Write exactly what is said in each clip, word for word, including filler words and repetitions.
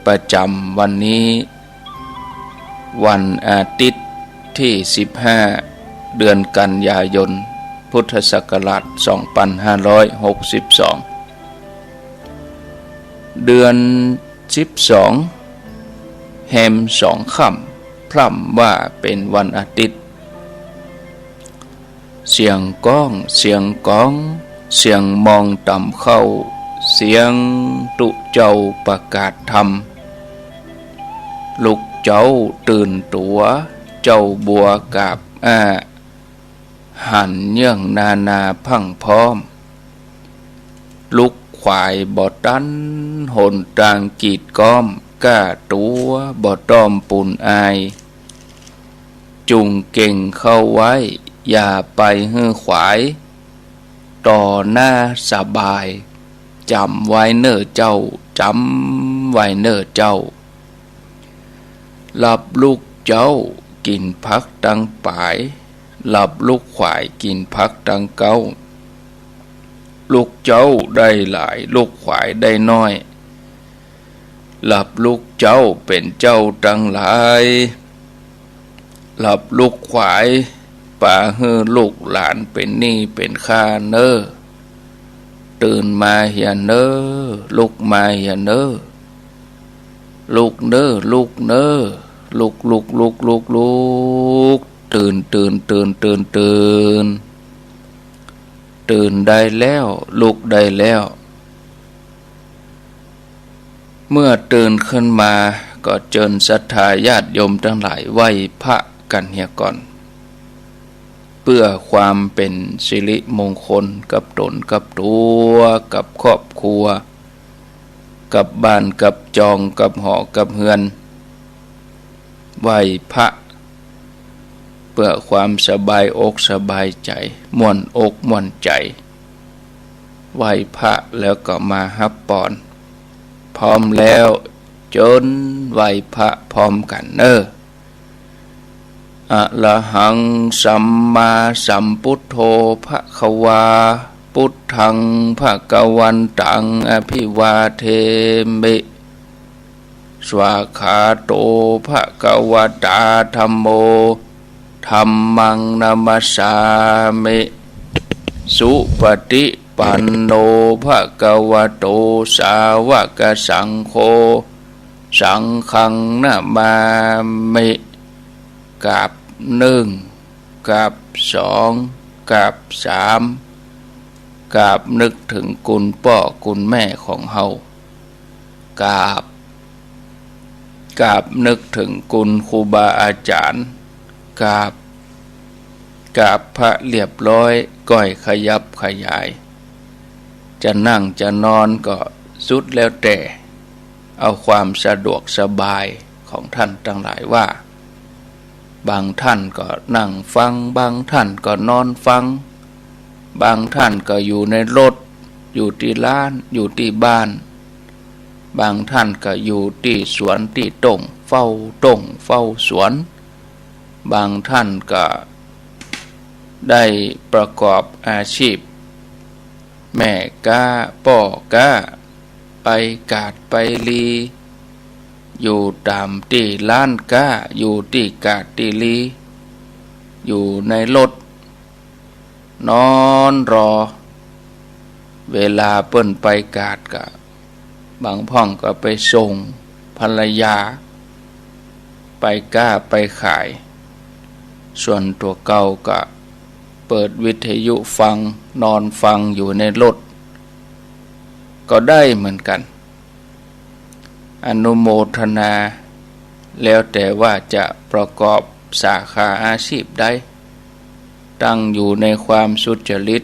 ประจ๋ำวันนี้ วันอาทิตย์ตี้สิบห้า เดือนกันยายน พุทธศักราชสองปันห้าร้อยหกสิบสอง เดือนสิบสอง แฮมสองค่ำ พร่ำว่าเป๋นวันอาทิตย์ เสียงก้อง เสียงก๋อง เสียงมองตำเข้า เสียงตุ๊เจ้าประกาศธรรม ลุกเจ๊าตื่นตั๋ว เจ้าบัวกาบอ้า หันเยื่องนานาพรั่งพร้อม ลุกขวายบ่ตัน หนตางกีดก๊อม ก้าตั๋วบ่ต้อมปูนอาย จุ่งเก่งเข้าไว้ อย่าไปหื้อขวาย ต่อหน้าสบาย จ๋ำไว้เน่อเจ้า จ๋ำไว้เน่อเจ้า หลับลุกเจ๊า กิ๋นผักตังป๋าย หลับลุกขวาย กิ๋นผักตังเก๊า ลุกเจ๊าได้หลาย ลุกขวายได้น้อย หลับลุกเจ๊าเป๋นเจ้าตังหลาย หลับลุกขวาย ปาหื้อลูกหลานเป๋นหนี้เป๋นค่าเน่อ ตื่นมาเหียเน่อ ลุกมาเหียเน่อ ลุกเน่อ ลุกเน่อ ลุก ลุก ลุก ลุก ลุก ตื่น ตื่น ตื่น ตื่น ตื่น ตื่นได้แล้ว ลุกได้แล้ว เมื่อตื่นขึ้นมาก็เจิญศรัทธาญาติโยมตังหลายไหว้พระกั๋นเหียก่อน เปื้อความเป๋นสิริมงคลกับต๋นกับตั๋ว กับครอบครัว กับบ้านกับจอง กับหอกับเฮือน ไหว้พระ เปื้อความสบายอกสบายใจ๋ ม่วนอกม่วนใจ๋ ไหว้พระแล้วก็มาฮับปอน พร้อมแล้วเจิญไหว้พระพร้อมกั๋นเน่อ อะระหังสัมมาสัมพุทโธภะคะวา พุทธังภะคะวันตังอะภิวาเทมิ สวากขาโตภะคะวะตาธัมโม ธัมมังนะมัสสามิ สุปะติปันโนภะคะวะโต สาวะกะสังโฆ สังฆังนะมามิ กาบนึ่ง กาบสอง กาบสาม กาบนึกเถิงคุณป้อคุณแม่ของเฮา กาบ กาบนึกเถิงคุณครูบาอาจ๋ารย์ กาบ กาบพระเรียบร้อย ก้อยขยับขยาย จะนั่งจะนอนก็สุดแล้วแต่ เอาความสะดวกสบายของท่านตังหลายว่า บางท่านก็นั่งฟัง บางท่านก็นอนฟัง บางท่านก็อยู่ในรถ อยู่ตี้ร้าน อยู่ตี้บ้าน บางท่านก็อยู่ตี้สวนตี้ต้ง เฝ้าต้งเฝ้าสวน บางท่านก็ได้ประกอบอาชีพ แม่ก๊า ป้อก๊า ไปกาดไปลี อยู่ต๋ามตี้ร้านก๊า อยู่ตี้กาดตี้ลี อยู่ในรถ นอนรอ เวลาเปิ้นไปกาดก็ บางพ่องก็ไปส่งภรรยา ไปก๊าไปขาย ส่วนตั๋วเก่าก็เปิดวิทยุฟัง นอนฟังอยู่ในรถ ก็ได้เหมือนกั๋น อนุโมทนา แล้วแต่ว่าจะประกอบสาขาอาชีพใด ตั้งอยู่ในความสุจริต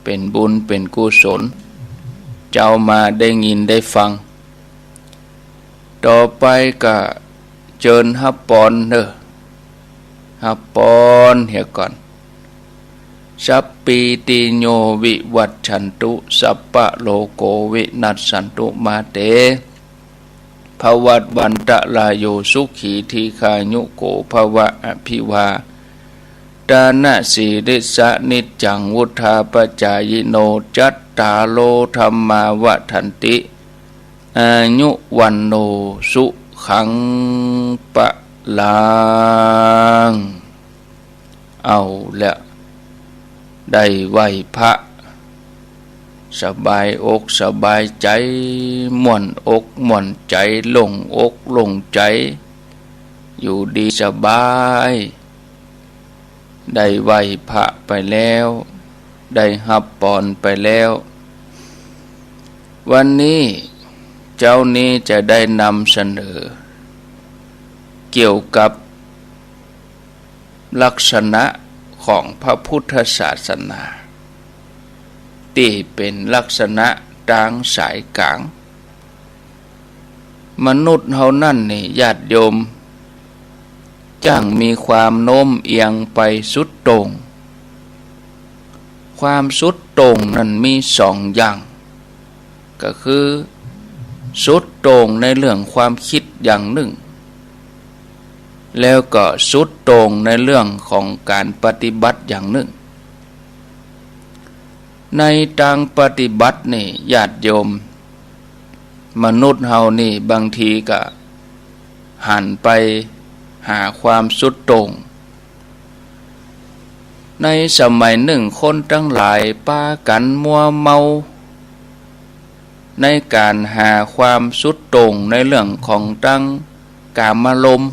เป๋นบุญเป๋นกุศล เจ้ามาได้ยินได้ฟัง ต่อไปก็เจิญฮับปอนเน่อ ฮับปอนเหียก่อน สัพพีติโยวิวัชชันตุ สัพพะโรโควินัสสันตุมาเต ภวัตวันตะราโย สุขีทีฆายุโกภวะ อภิวาทะนะสีลิสสะนิจจัง วุฑฒาปจายิโน จัตตาโรธัมมาวัฑฒันติ อายุวัณโณ สุขัง พลัง เอาละ ได้ไหว้พระ สบายอกสบายใจ๋ ม่วนอกม่วนใจ๋ โล่งอกโล่งใจ๋ อยู่ดีสบาย ได้ไหว้พระไปแล้ว ได้ฮับปอนไปแล้ว วันนี้เจ๊านี้จะได้นำเสนอ เกี่ยวกับลักษณะของพระพุทธศาสนา ตี้เป๋นลักษณะตางสายก๋าง มนุษย์เฮานั้นนี่ ญาติโยม จ้างมีความโน้มเอียงไปสุดโต่ง ความสุดโต่งนั้นมีสองอย่าง ก็คือสุดโต่งในเรื่องความกึ๊ดอย่างนึ่ง แล้วก็สุดโต่งในเรื่องของก๋านปฏิบัติอย่างนึ่ง ในตางปฏิบัตินี่ ญาติโยม มนุษย์เฮานี่บางทีก็หันไปหาความสุดโต่ง ในสมัยนึ่งคนตังหลายปากั๋นมัวเมา ในก๋านหาความสุดโต่งในเรื่องของตางกามารมณ์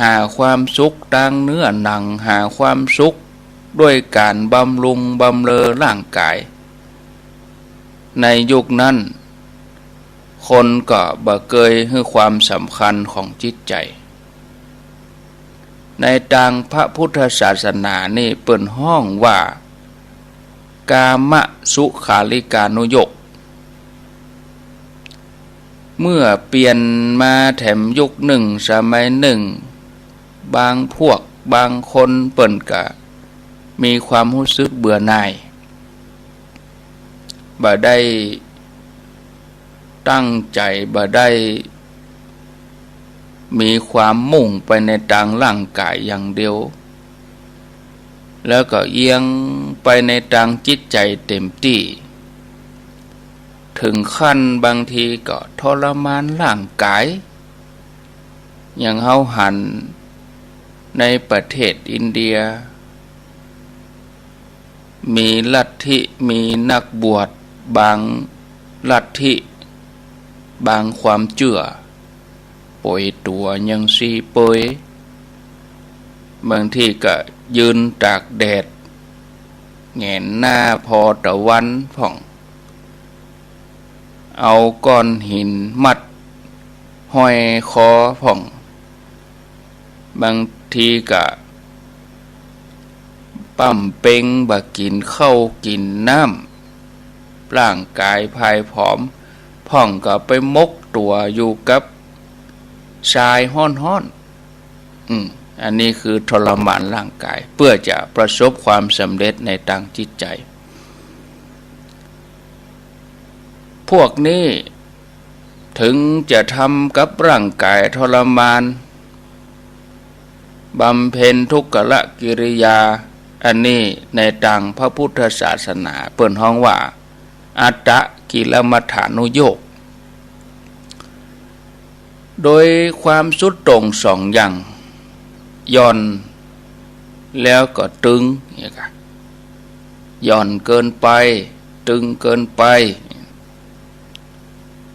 หาความสุขตางเนื้อหนัง หาความสุขด้วยก๋านบำรุงบำเรอร่างก๋าย ในยุคนั้น คนก็บ่เกยหื้อความสำคัญของจิตใจ๋ ในตางพระพุทธศาสนานี่เปิ้นฮ้องว่า กามสุขาริกานุโยค เมื่อเปลี่ยนมาแถมยุคนึ่งสมัยนึ่ง บางพวกบางคนเปิ้นก็มีความฮู้สึกเบื่อหน่าย บ่ได้ตั้งใจ๋ บ่ได้มีความมุ่งไปในตางร่างก๋ายอย่างเดียว แล้วก็เอียงไปในตางจิตใจ๋เต็มตี้ เถิงขั้นบางทีก็ทรมานร่างก๋าย อย่างเฮาหันในประเทศอินเดีย มีลัทธิ มีนักบวชบางลัทธิ บางความเจื้อ โปยตั๋วยังซี้เปย บางทีก็ยืนตากแดด แหงนหน้าผ่อตะวันพ่อง เอาก้อนหินมัดห้อยคอพ่อง บางทีก็ป้ำเป๊งบ่กิ๋นข้าวกิ๋นน้ำ ร่างก๋ายพ่ายผอม พ่องก็ไปหมกตั๋วอยู่กับทรายฮ้อนๆ อืม อันนี้คือทรมานร่างก๋าย เปื้อจะประสบความสำเร็จในตางจิตใจ๋ พวกนี้เถิงจะทำกับร่างก๋ายทรมาน บำเพ็ญทุกขกิริยา อันนี้ในตางพระพุทธศาสนาเปิ้นฮ้องว่า อัตตกิลมัฏฐานุโยค โดยความสุดโต่งสองอย่าง หย่อนแล้วก็ตึง เนี่ยกะ หย่อนเกินไป ตึงเกินไป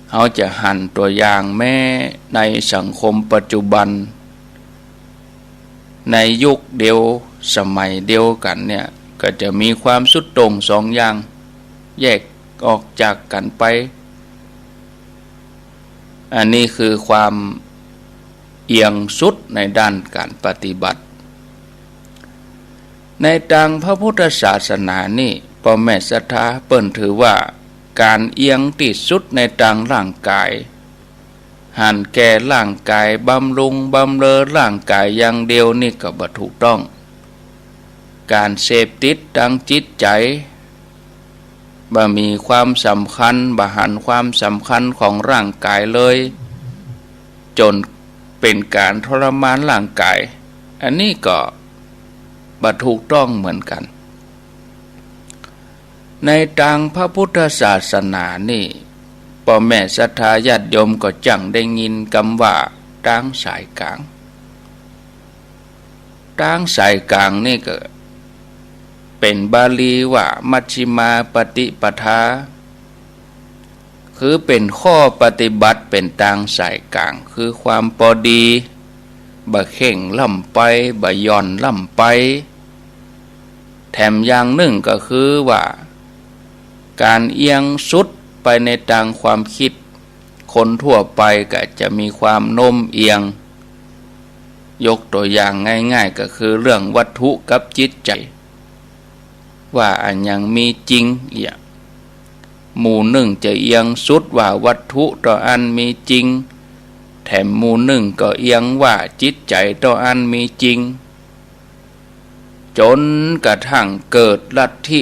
เฮาจะหันตั๋วอย่างแม้ในสังคมปัจจุบัน ในยุคเดียวสมัยเดียวกั๋นเนี่ย ก็จะมีความสุดโต่งสองอย่าง แยกออกจากกั๋นไป อันนี้คือความเอียงสุดในด้านก๋านปฏิบัติ ในตางพระพุทธศาสนานี่ ป้อแม่ศรัทธาเปิ้นถือว่า ก๋านเอียงตี้สุดในตางร่างก๋าย หันแก่ร่างก๋าย บำรุงบำเรอร่างก๋ายอย่างเดียวนี่ก็บ่ถูกต้อง ก๋านเสพติดตางจิตใจ๋ บ่มีความสำคัญ บ่หันความสำคัญของร่างก๋ายเลย จ๋นเป๋นก๋านทรมานร่างก๋าย อันนี้ก็บ่ถูกต้องเหมือนกั๋น ในตางพระพุทธศาสนานี่ ป้อแม่ศรัทธาญาติโยมก็จั้งได้ยินกำว่าตางสายกลาง ตางสายกลางนี่ก็เป๋นบาลีว่ามัชฌิมาปฏิปทา คือเป๋นข้อปฏิบัติเป๋นตางสายกลาง คือความปอดี บ่เข่งล้ำไป บ่หย่อนล้ำไป แถมอย่างนึ่งก็คือว่า ก๋านเอียงสุดไปในตางความกึ๊ด คนทั่วไปก็จะมีความโน้มเอียง ยกตั๋วอย่างง่ายๆ ก็คือเรื่องวัตถุกับจิตใจ๋ ว่าอะหยังมีจริงเอีย หมู่นึ่งจะเอียงสุดว่าวัตถุเต้าอั้นมีจริง แถมหมู่นึ่งก็เอียงว่าจิตใจ๋เต้าอั้นมีจริง จ๋นกระทั่งเกิดลัทธิ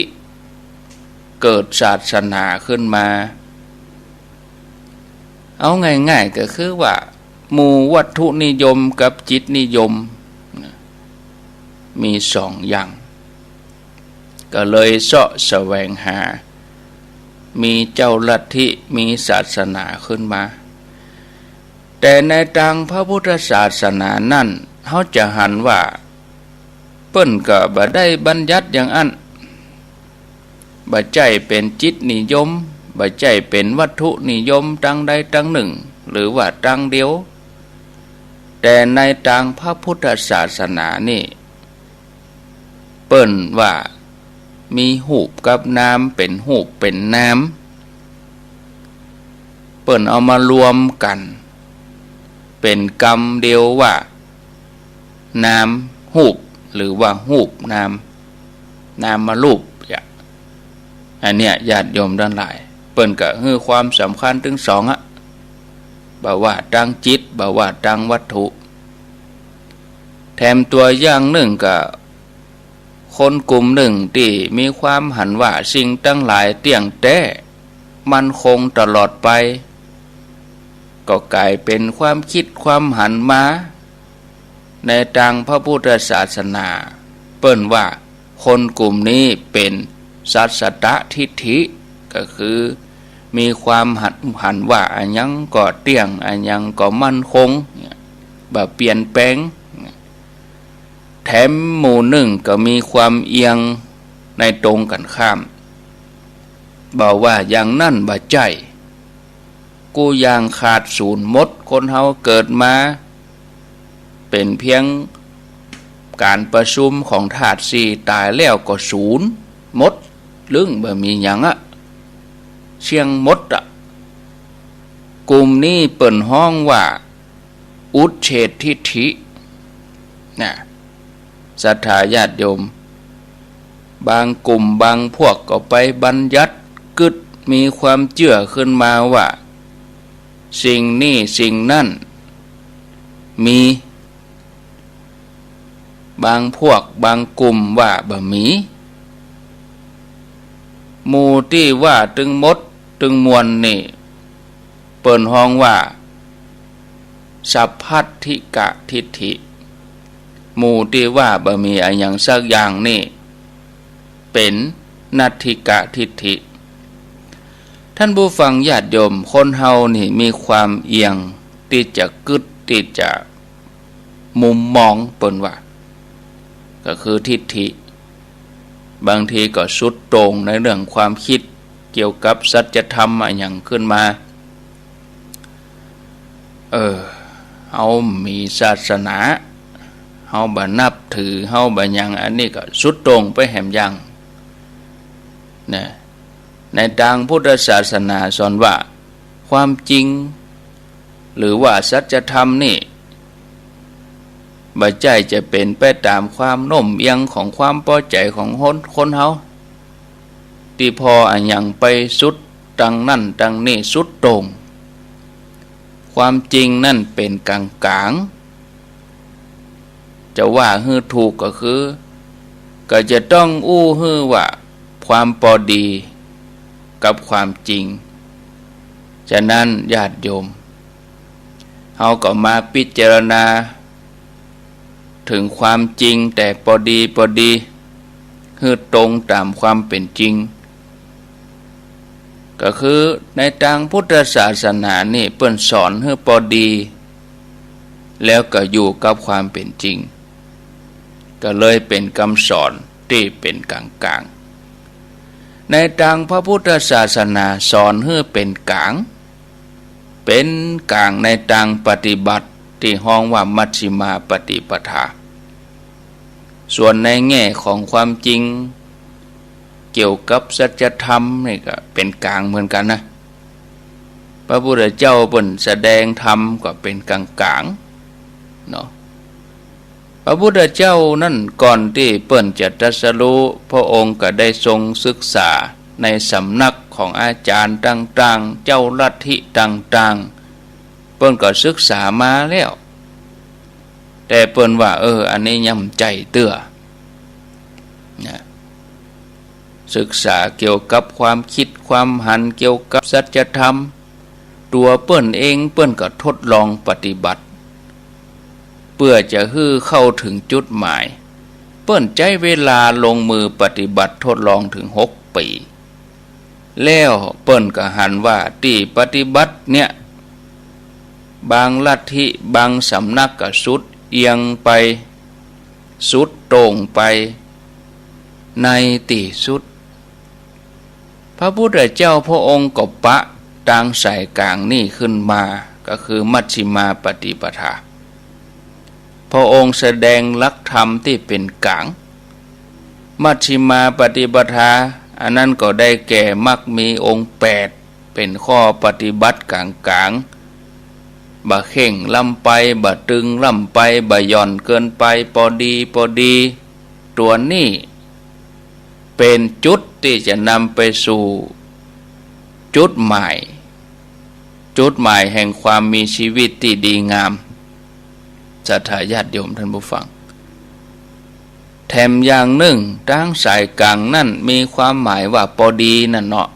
เกิดศาสนาขึ้นมา เอาง่ายๆ ก็คือว่า หมู่วัตถุนิยมกับจิตนิยม มีสองอย่าง ก็เลยเซาะแสวงหา มีเจ้าลัทธิ มีศาสนาขึ้นมา แต่ในตางพระพุทธศาสนานั้น เฮาจะหันว่า เปิ้นก็บ่ได้บัญญัติอย่างอั้น บ่ใจ้เป๋นจิตนิยม บ่ใจ้เป๋นวัตถุนิยมตางใดตางนึ่ง หรือว่าตางเดียว แต่ในตางพระพุทธศาสนานี่ เปิ้นว่ามีฮูปกับนาม เป๋นฮูปเป๋นนาม เปิ้นเอามารวมกั๋น เป๋นกำเดียวว่า นามฮูป หรือว่าฮูปนาม นามรูป อย่างอันเนี้ย ญาติโยมตังหลาย เปิ้นก็หื้อความสำคัญตึงสองอะ บ่ว่าตางจิต บ่ว่าตางวัตถุ แถมตั๋วอย่างนึ่งก็ คนกลุ่มนึ่งตี้มีความหันว่าสิ่งตังหลายเตี้ยงแต๊ มั่นคงตลอดไป ก็ก๋ายเป๋นความกึ๊ดความหันมา ในตางพระพุทธศาสนา เปิ้นว่าคนกลุ่มนี้เป๋นสัสสตทิฏฐิ ก็คือมีความหัน หันว่าอะหยังก็เตี้ยง อะหยังก็มั่นคง บ่เปลี่ยนแปลง แถมหมู่นึ่งก็มีความเอียงในตรงกั๋นข้าม บ่าว่าอย่างนั้นบ่ใจ้ กู้อย่างขาดศูนย์หมด คนเฮาเกิดมา เป๋นเปียงก๋านประชุมของธาตุสี่ ต๋ายแล้วก็ศูนย์หมด ลึงบ่มีหยังอะ เสี้ยงหมดอะ กลุ่มนี้เปิ้นฮ้องว่า อุชเฉททิฏฐิ นะ ศรัทธาญาติโยม บางกลุ่มบางพวกก็ไปบัญญัติกึ๊ด มีความเจื้อขึ้นมาว่า สิ่งนี้สิ่งนั้นมี บางพวกบางกลุ่มว่าบ่มี หมู่ตี้ว่าตึงหมดตึงมวลนี่ เปิ้นฮ้องว่า สัพพัทธิกทิฏฐิ หมู่ตี้ว่าบ่มีอะหยังสักอย่างนี่ เป๋นนัตถิกทิฏฐิ ท่านผู้ฟังญาติโยม คนเฮานี่มีความเอียงตี้จะกึ๊ด ตี้จะมุมมอง เปิ้นว่า ก็คือทิฏฐิ บางทีก็สุดโต่งในเรื่องความกึ๊ดเกี่ยวกับสัจธรรมอะหยังขึ้นมา เออ เฮามีศาสนา เฮาบ่นับถือ เฮาบ่หยัง อันนี้ก็สุดโต่งไปแหมอย่าง นะ ในตางพุทธศาสนาสอนว่า ความจริง หรือว่าสัจธรรมนี่ บ่ใจ้จะเป๋นไปต๋ามความโน้มเอียงของความปอใจ๋ของคน คนเฮา ตี้ผ่ออะหยังไปสุดตางนั้นตางนี้สุดโต่ง ความจริงนั้นเป๋นก๋างๆ จะว่าหื้อถูกก็คือ ก็จะต้องอู้หื้อว่าความปอดีกับความจริง ฉะนั้นญาติโยม เฮาก็มาพิจารณา เถิงความจริงแต่ปอดีปอดี หื้อตรงต๋ามความเป๋นจริง ก็คือในตางพุทธศาสนานี่เปิ้นสอนหื้อปอดี แล้วก็อยู่กับความเป๋นจริง ก็เลยเป๋นกำสอนตี้เป๋นก๋างๆ ในตางพระพุทธศาสนาสอนหื้อเป๋นก๋าง เป๋นก๋างในตางปฏิบัติตี้ฮ้องว่ามัชฌิมาปฏิปทา ส่วนในแง่ของความจริงเกี่ยวกับสัจธรรมนี่ก็เป๋นก๋างเหมือนกั๋นนะ พระพุทธเจ้าเปิ้นแสดงธรรมก็เป๋นก๋างๆ เนาะ พระพุทธเจ้านั้นก่อนตี้เปิ้นจะตรัสรู้ พระองค์ก็ได้ทรงศึกษาในสำนักของอาจ๋ารย์ต่างๆ เจ้าลัทธิต่างๆ เปิ้นก็ศึกษามาแล้ว แต่เปิ้นว่า เออ อันนี้ยังบ่ใจ้เตื้อ นะ ศึกษาเกี่ยวกับความคิดความหันเกี่ยวกับสัจธรรม ตั๋วเปิ้นเองเปิ้นก็ทดลองปฏิบัติ เปื้อจะหื้อเข้าเถิงจุดหมาย เปิ้นใจ๊เวลาลงมือปฏิบัติทดลองเถิงหกปี๋ แล้วเปิ้นก็หันว่าตี้ปฏิบัติเนี่ย บางลัทธิบางสำนักก็สุดเอียงไป สุดโต่งไป ในตี้สุด พระพุทธเจ้าพระองค์ก็ปะตางสายก๋างนี่ขึ้นมา ก็คือมัชฌิมาปฏิปทา พระองค์แสดงหลักธรรมตี้เป๋นก๋าง มัชฌิมาปฏิปทา อันนั้นก็ได้แก่มรรคมีองค์แปด เป๋นข้อปฏิบัติก๋างๆ บ่เข่งล้ำไป บ่ตึงล้ำไป บ่หย่อนเกินไป ปอดี๋ปอดี๋ ตั๋วนี้เป๋นจุดตี้จะนำไปสู่จุดหมาย จุดหมายแห่งความมีชีวิตตี้ดีงาม ศรัทธาญาติโยมท่านผู้ฟัง แถมอย่างนึ่ง ตางสายก๋างนั้นมีความหมายว่าปอดี๋นั่นเนาะ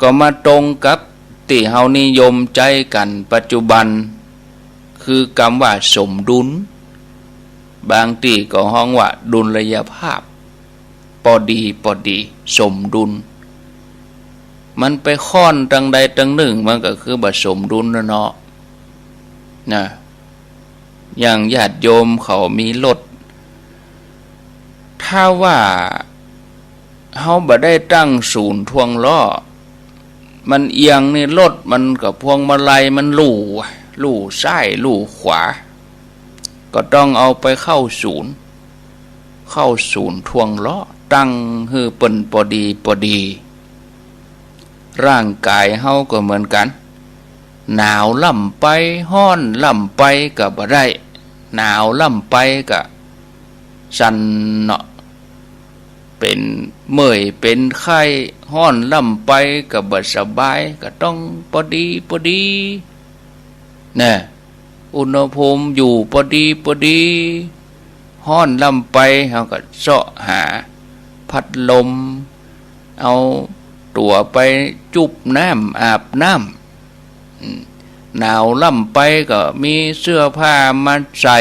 ก็มาตรงกับตี้เฮานิยมใจ๊กั๋นปัจจุบัน คือกำว่าสมดุล บางตี้ก็ฮ้องว่าดุลยภาพ ปอดี๋ปอดี๋ สมดุล มันไปค่อนตางใดตางนึ่ง มันก็คือบ่สมดุลน่ะเนาะ นะ อย่างญาติโยมเขามีรถ ถ้าว่าเฮาบ่ได้ตั้งศูนย์ถ่วงล้อ มันเอียงนี่ รถมันก็ พวงมาลัยมันลู่ ลู่ซ้ายลู่ขวา ก็ต้องเอาไปเข้าศูนย์ เข้าศูนย์ถ่วงล้อ ตั้งหื้อเปิ้นปอดี๋ปอดี๋ ร่างก๋ายเฮาก็เหมือนกั๋น หนาวล้ำไป ฮ้อนล้ำไปก็บ่ได้ หนาวล้ำไปก็สั่นเนาะ เป๋นเมื่อยเป๋นไข้ ฮ้อนล้ำไปก็บ่สบาย ก็ต้องปอดี๋ปอดี๋ นะ อุณหภูมิอยู่ปอดี๋ปอดี๋ ฮ้อนล้ำไป เฮาก็เซาะหาพัดลม เอาตั๋วไปจุบน้ำ อาบน้ำ อืม หนาวล้ำไปก็มีเสื้อผ้ามาใส่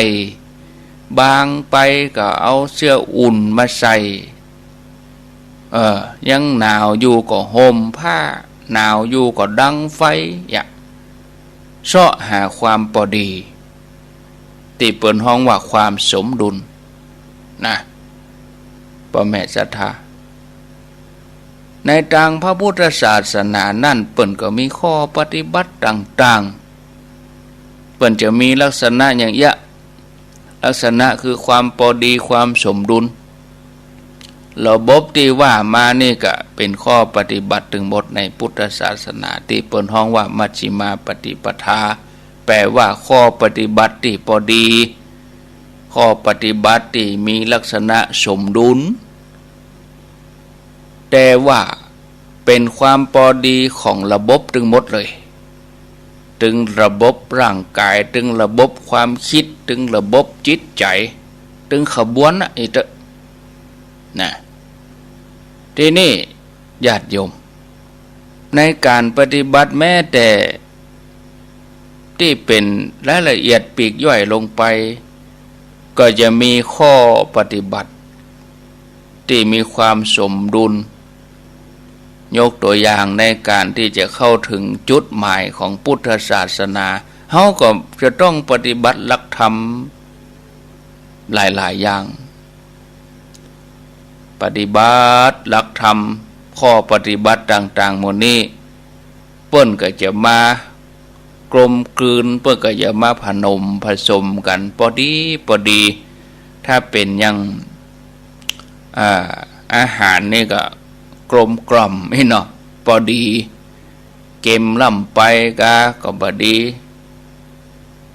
บางไปก็เอาเสื้ออุ่นมาใส่ เออ ยังหนาวอยู่ก็ห่มผ้า หนาวอยู่ก็ดังไฟ อย่าเซาะหาความปอดี๋ ตี้เปิ้นฮ้องว่าความสมดุล นะ ป้อแม่ศรัทธา ในตางพระพุทธศาสนานั้นเปิ้นก็มีข้อปฏิบัติต่างๆ เปิ้นจะมีลักษณะอย่างเอี้ย ลักษณะคือความปอดี๋ ความสมดุล ระบบตี้ว่ามานี่ก็เป๋นข้อปฏิบัติตึงหมดในพุทธศาสนา ตี้เปิ้นฮ้องว่ามัชฌิมาปฏิปทา แปลว่าข้อปฏิบัติตี้ปอดี๋ ข้อปฏิบัติตี้มีลักษณะสมดุล แต่ว่าเป๋นความปอดี๋ของระบบตึงหมดเลย ตึงระบบร่างก๋าย ตึงระบบความกึ๊ด ตึงระบบจิตใจ๋ ตึงขบวนน่ะ อี้เต๊อะ นะ ตี้นี่ ญาติโยม ในก๋านปฏิบัติแม้แต่ตี้เป๋นรายละเอียดปลีกย่อยลงไป ก็จะมีข้อปฏิบัติตี้มีความสมดุล ยกตั๋วอย่างในก๋านตี้จะเข้าเถิงจุดหมายของปุทธศาสนา เฮาก็จะต้องปฏิบัติหลักธรรมหลายๆ อย่าง ปฏิบัติหลักธรรม ข้อปฏิบัติต่างๆ หมู่นี้ เปิ้นก็จะมากลมกลืน เปิ้นก็จะมาผนมผสมกั๋น ปอดีปอดี ถ้าเป๋นอย่าง อ่า อาหารนี่ก็กลมกล่อมอี้เนาะ ปอดี เก็มล้ำไปกาก็บ่ดี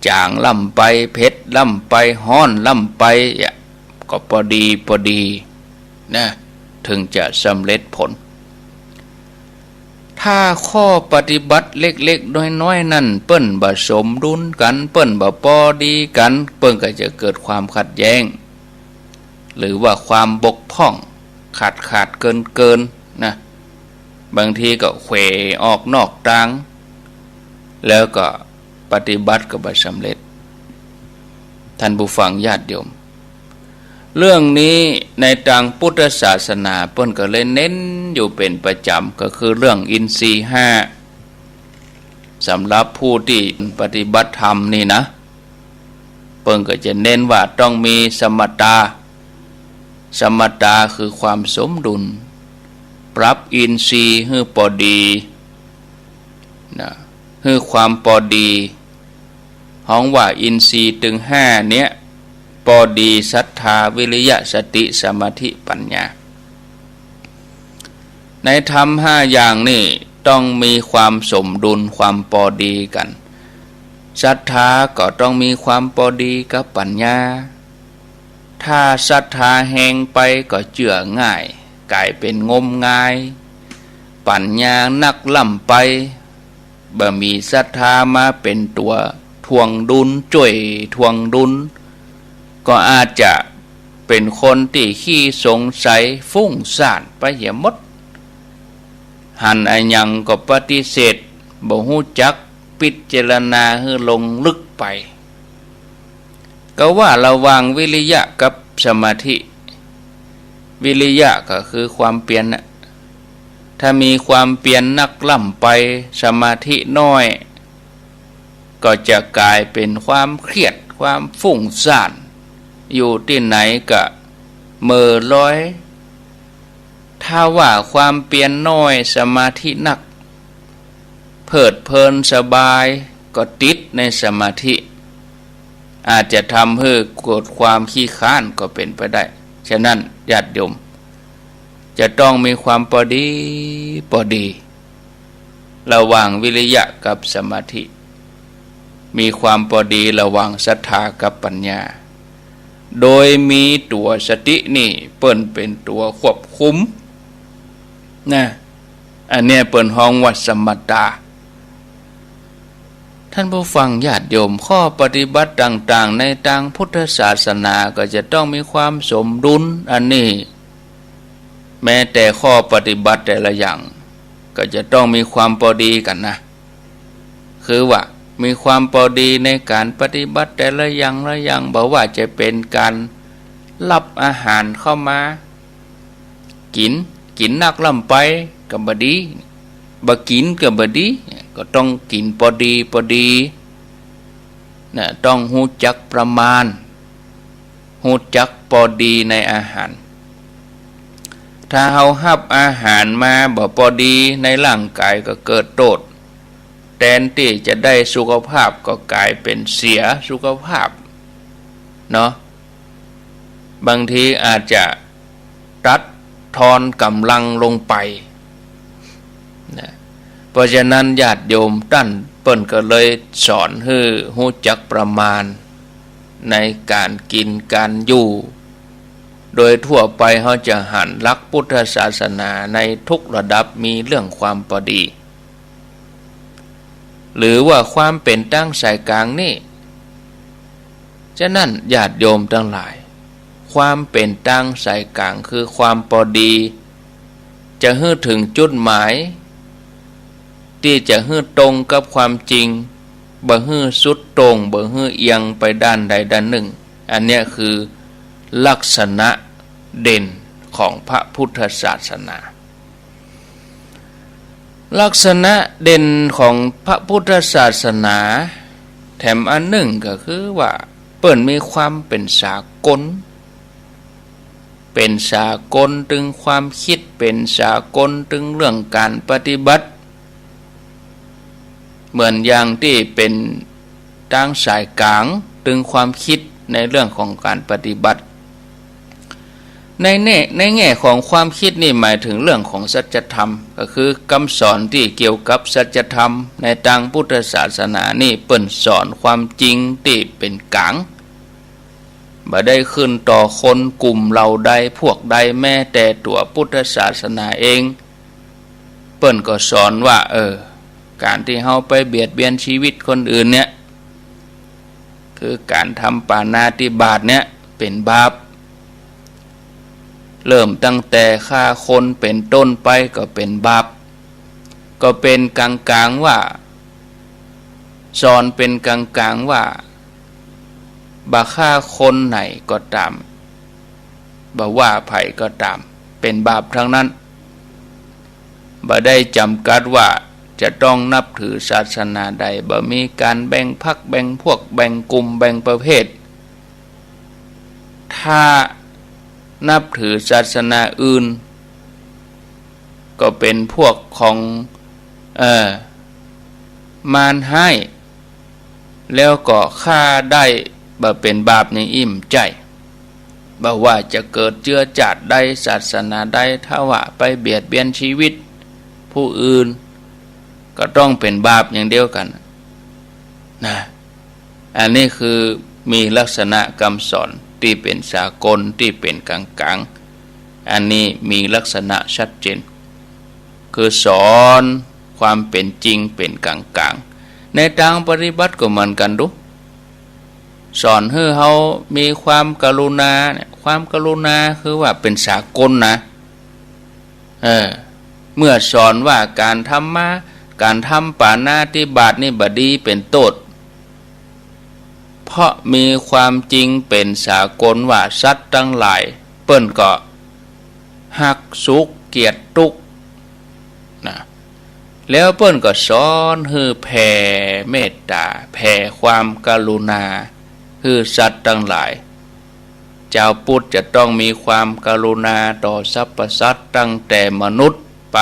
จ๋างล้ำไป เผ็ดล้ำไป ฮ้อนล้ำไป เยียะ ก็ปอดีปอดีนะ เถิงจะสำเร็จผล ถ้าข้อปฏิบัติเล็กๆ น้อยๆ นั้น เปิ้นบ่สมดุลกั๋น เปิ้นบ่ปอดีกั๋น เปิ้นก็จะเกิดความขัดแย้ง หรือว่าความบกพร่อง ขาดๆ เกินๆ นะ บางทีก็เขว่ออกนอกตาง แล้วก็ปฏิบัติก็บ่สำเร็จ ท่านผู้ฟังญาติโยม เรื่องนี้ในตางพุทธศาสนาเปิ้นก็เลยเน้นอยู่เป๋นประจ๋ำ ก็คือเรื่องอินทรีย์ห้า สำหรับผู้ตี้ปฏิบัติธรรมนี่นะ เปิ้นก็จะเน้นว่าต้องมีสมถะ สมถะคือความสมดุล ปรับอินทรีย์หื้อปอดีนะ หื้อความปอดี ฮ้องว่าอินทรีย์ตึงห้าเนี่ย ปอดี ศรัทธา วิริยะ สติ สมาธิ ปัญญา ในธรรมห้าอย่างนี่ต้องมีความสมดุล ความปอดีกั๋น ศรัทธาก็ต้องมีความปอดีกับปัญญา ถ้าศรัทธาแฮงไปก็เจื้อง่าย ก๋ายเป๋นงมงาย ปัญญานักล้ำไป บ่มีศรัทธามาเป๋นตั๋วถ่วงดุล จ้วยถ่วงดุล ก็อาจจะเป๋นคนตี้ขี้สงสัย ฟุ้งซ่านไปเหียหมด หันอะหยังก็ปฏิเสธ บ่ฮู้จักพิจารณาหื้อลงลึกไป ก็ว่าระหว่างวิริยะกับสมาธิ วิริยะก็คือความเพียรน่ะ ถ้ามีความเพียรนักล้ำไป สมาธิน้อย ก็จะก๋ายเป๋นความเครียด ความฟุ้งซ่าน อยู่ตี้ไหนก็เหม่อลอย ถ้าว่าความเพียรน้อย สมาธินัก เพลิดเพลินสบาย ก็ติดในสมาธิ อาจจะทำหื้อเกิดความขี้คร้านก็เป๋นไปได้ ฉะนั้นญาติโยม จะต้องมีความปอดีปอดี ระหว่างวิริยะกับสมาธิ มีความปอดีระหว่างศรัทธากับปัญญา โดยมีตั๋วสตินี่เปิ้นเป๋นตั๋วควบคุมนะ อันเนี้ยเปิ้นฮ้องว่าสมถะ ท่านผู้ฟังญาติโยม ข้อปฏิบัติต่างๆ ในตางพุทธศาสนาก็จะต้องมีความสมดุล อันนี้ แม้แต่ข้อปฏิบัติแต่ละอย่าง ก็จะต้องมีความปอดีกั๋นนะ คือว่ามีความปอดีในก๋านปฏิบัติแต่ละอย่างละอย่าง บ่ว่าจะเป๋นก๋านฮับอาหารเข้ามา กิ๋น กิ๋นนักล้ำไปก็บ่ดี บ่กิ๋นก็บ่ดี ก็ต้องกิ๋นปอดีปอดีนะ ต้องฮู้จักประมาณ ฮู้จักปอดีในอาหาร ถ้าเฮาฮับอาหารมาบ่ปอดีในร่างก๋ายก็เกิดโต้ษ แตนตี้จะได้สุขภาพก็ก๋ายเป๋นเสียสุขภาพเนาะ บางทีอาจจะตัดทอนก๋ำลังลงไปนะ เพราะฉะนั้นญาติโยมต้านเปิ้นก็เลยสอนหื้อฮู้จักประมาณในก๋านกิ๋นก๋านอยู่ โดยทั่วไปเฮาจะหันหลักพุทธศาสนาในทุกระดับมีเรื่องความปอดี หรือว่าความเป๋นตางสายก๋างนี่ ฉะนั้นญาติโยมตังหลาย ความเป๋นตางสายก๋างคือความปอดี จะหื้อเถิงจุดหมาย ตี้จะหื้อตรงกับความจริง บ่หื้อสุดโต่ง บ่หื้อเอียงไปด้านใดด้านนึ่ง อันเนี้ยคือลักษณะเด่นของพระพุทธศาสนา ลักษณะเด่นของพระพุทธศาสนาแถมอันนึ่งก็คือว่าเปิ้นมีความเป๋นสากล เป๋นสากลตึงความกึ๊ด เป๋นสากลตึงเรื่องก๋านปฏิบัติ เหมือนอย่างตี้เป๋นตางสายก๋างตึงความกึ๊ดในเรื่องของก๋านปฏิบัติ ในแง่ ในแง่ของความกึ๊ดนี่หมายเถิงเรื่องของสัจธรรม ก็คือกำสอนตี้เกี่ยวกับสัจธรรมในตางพุทธศาสนานี่เปิ้นสอนความจริงตี้เป๋นก๋าง บ่ได้ขึ้นต่อคนกลุ่มเหล่าใดพวกใด แม้แต่ตั๋วพุทธศาสนาเอง เปิ้นก็สอนว่า เออ ก๋านตี้เฮาไปเบียดเบียนชีวิตคนอื่นเนี่ย คือก๋านทำปาณาติบาตเนี่ยเป๋นบาป เริ่มตั้งแต่ฆ่าคนเป๋นต้นไปก็เป๋นบาป ก็เป๋นก๋างๆ ว่า สอนเป๋นก๋างๆ ว่า บ่ฆ่าคนไหนก็ต๋าม บ่ว่าใผก็ต๋าม เป๋นบาปตังนั้น บ่ได้จ๋ำกัดว่าจะต้องนับถือศาสนาใด บ่มีก๋านแบ่งพรรค แบ่งพวก แบ่งกลุ่ม แบ่งประเภท ถ้านับถือศาสนาอื่น ก็เป๋นพวกของ เอ่อ มารฮ้าย แล้วก็ฆ่าได้ บ่เป๋นบาปอย่างอี้บ่ใจ้ บ่ว่าจะเกิดเจื้อจาติใด ศาสนาใด ถ้าว่าไปเบียดเบียนชีวิตผู้อื่น ก็ต้องเป๋นบาปอย่างเดียวกั๋น นะ อันนี้คือมีลักษณะกำสอนตี้เป๋นสากล ตี้เป๋นก๋างๆ อันนี้มีลักษณะชัดเจน คือสอนความเป๋นจริงเป๋นก๋างๆ ในตางปฏิบัติก็เหมือนกั๋นดู สอนหื้อเฮามีความกรุณาเนี่ย ความกรุณาคือว่าเป๋นสากลนะ เออ เมื่อสอนว่าก๋านทำมา ก๋านทำปาณาติบาตนี่บ่ดีเป๋นต้น เพราะมีความจริงเป๋นสากลว่าสัตว์ตังหลายเปิ้นก็ฮักสุขเกลียดตุ๊กข์นะ แล้วเปิ้นก็สอนหื้อแผ่เมตต๋า แผ่ความกรุณาหื้อสัตว์ตังหลาย จาวพุทธจะต้องมีความกรุณาต่อสรรพสัตว์ ตั้งแต่มนุษย์ไป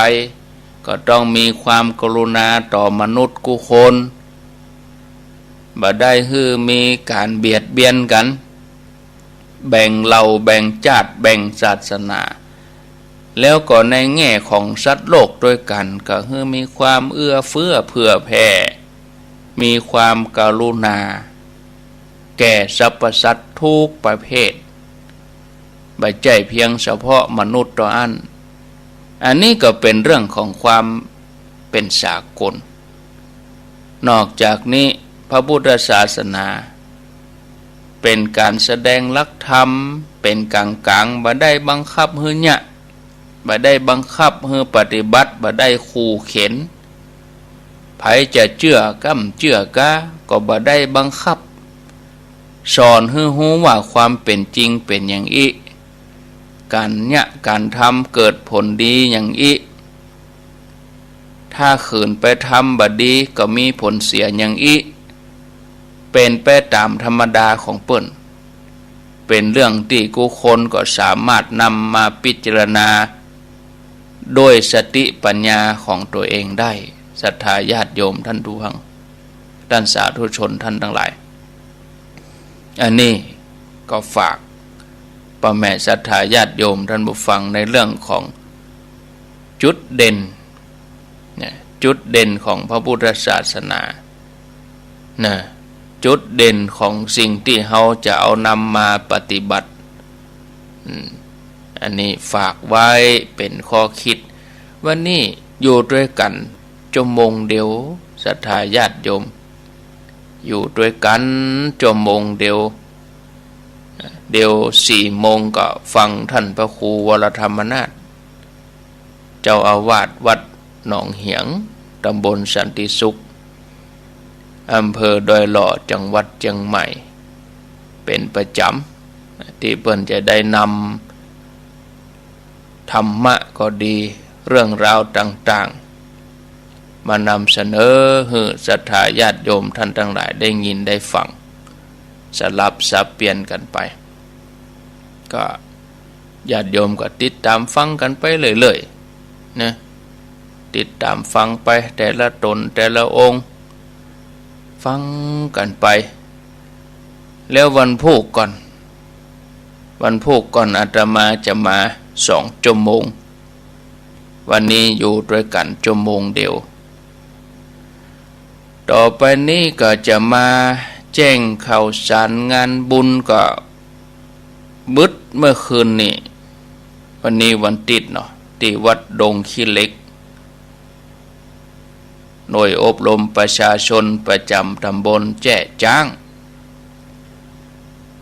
ก็ต้องมีความกรุณาต่อมนุษย์กู้คน บ่ได้หื้อมีก๋านเบียดเบียนกั๋น แบ่งเหล่า แบ่งจาติ แบ่งศาสนา แล้วก็ในแง่ของสัตว์โลกตวยกั๋น ก็หื้อมีความเอื้อเฟื้อเผื่อแผ่ มีความกรุณา แก่สรรพสัตว์ทุกประเภท บ่ใจ้เพียงเฉพาะมนุษย์เต้าอั้น อันนี้ก็เป๋นเรื่องของความเป๋นสากล นอกจากนี้พระพุทธศาสนาเป๋นก๋านแสดงหลักธรรม เป๋นก๋างๆ บ่ได้บังคับหื้อเยียะ บ่ได้บังคับหื้อปฏิบัติ บ่ได้ขู่เข็ญ ใผจะเจื้อก้ำเจื้อกา ก็บ่ได้บังคับ สอนหื้อฮู้ว่าความเป๋นจริงเป๋นอย่างอี้ ก๋านเยียะก๋านทำเกิดผลดีอย่างอี้ ถ้าขืนไปทำบ่ดีก็มีผลเสียอย่างอี้ เป๋นไปต๋ามธรรมดาของเปิ้น เป๋นเรื่องตี้กู้คนก็สามารถนำมาพิจารณาด้วยสติปัญญาของตั๋วเองได้ ศรัทธาญาติโยมท่านผู้ฟัง ต้านสาธุชนท่านตังหลาย อันนี้ก็ฝากป้อแม่ศรัทธาญาติโยมท่านผู้ฟังในเรื่องของจุดเด่น เนี่ย จุดเด่นของพระพุทธศาสนา นะ จุดเด่นของสิ่งตี้เฮาจะเอานำมาปฏิบัติ อืม อันนี้ฝากไว้เป๋นข้อคิด วันนี้อยู่ตวยกั๋นจั่วโมงเดียว ศรัทธาญาติโยม อยู่ตวยกั๋นจั่วโมงเดียว เดี๋ยวสี่โมงก็ฟังท่านพระครูวรธรรมนาถ เจ้าอาวาสวัดหนองเหียง ตำบลสันติสุข อำเภอดอยหล่อ จังหวัดเจียงใหม่ เป๋นประจ๋ำ ตี้เปิ้นจะได้นำธรรมะก็ดี เรื่องราวต่าง มานำเสนอหื้อศรัทธาญาติโยมต้านตังหลายได้ยินได้ฟัง สลับสับเปลี่ยนกั๋นไป ก็ญาติโยมก็ติดต๋ามฟังกั๋นไปเรื่อยๆ นะ ติดต๋ามฟังไปแต่ละต๋นแต่ละองค์ ฟังกั๋นไป แล้ววันพูกก่อน วันพูกก่อนอาตมาจะมาสองจั่วโมง วันนี้อยู่ตวยกั๋นจั่วโมงเดียว ต่อไปนี้ก็จะมาแจ้งข่าวสารงานบุญก็บึดเมื่อคืนนี้ วันนี้วันติ๊ดเนาะ ตี้วัดดงขี้เหล็ก หน่วยอบรมประชาชนประจ๋ำต๋ำบลแจ้จ๊าง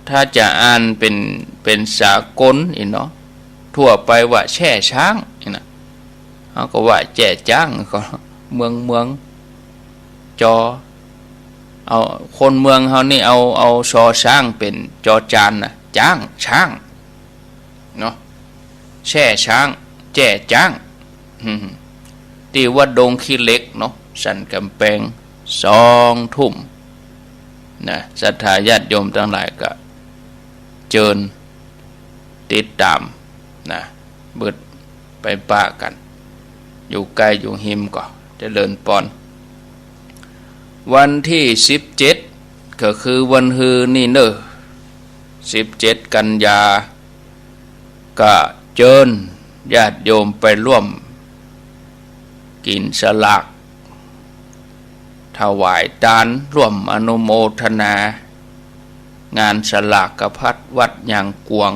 ถ้าจะอ่านเป๋น เป๋นสากลอี้เนาะ ทั่วไปว่าแช่ช้างอี้นะ เฮาก็ว่าแจ้จ๊าง ก็เมืองเมือง จอ เอา คนเมืองเฮานี่เอา เอาชอช้างเป๋นจอจานนะ จ๊าง ช้าง เนาะ แช่ช้าง แจ้จ๊าง อืม ตี้วัดดงขี้เหล็กเนาะ สันก๋ำแปง สองทุ่ม นะ ศรัทธาญาติโยมตังหลายก็เจิญติดต๋าม นะ บึดไปปะกั๋น อยู่ใก้อยู่ฮิมก็เจริญปอน วันตี้สิบเจ็ด ก็คือวันฮือนี่เน่อ สิบเจ็ด กัญญา ก็เจิญญาติโยมไปร่วมกิ๋นสลาก ถวายตาน ร่วมอนุโมทนา งานสลากพัดวัดยางกวาง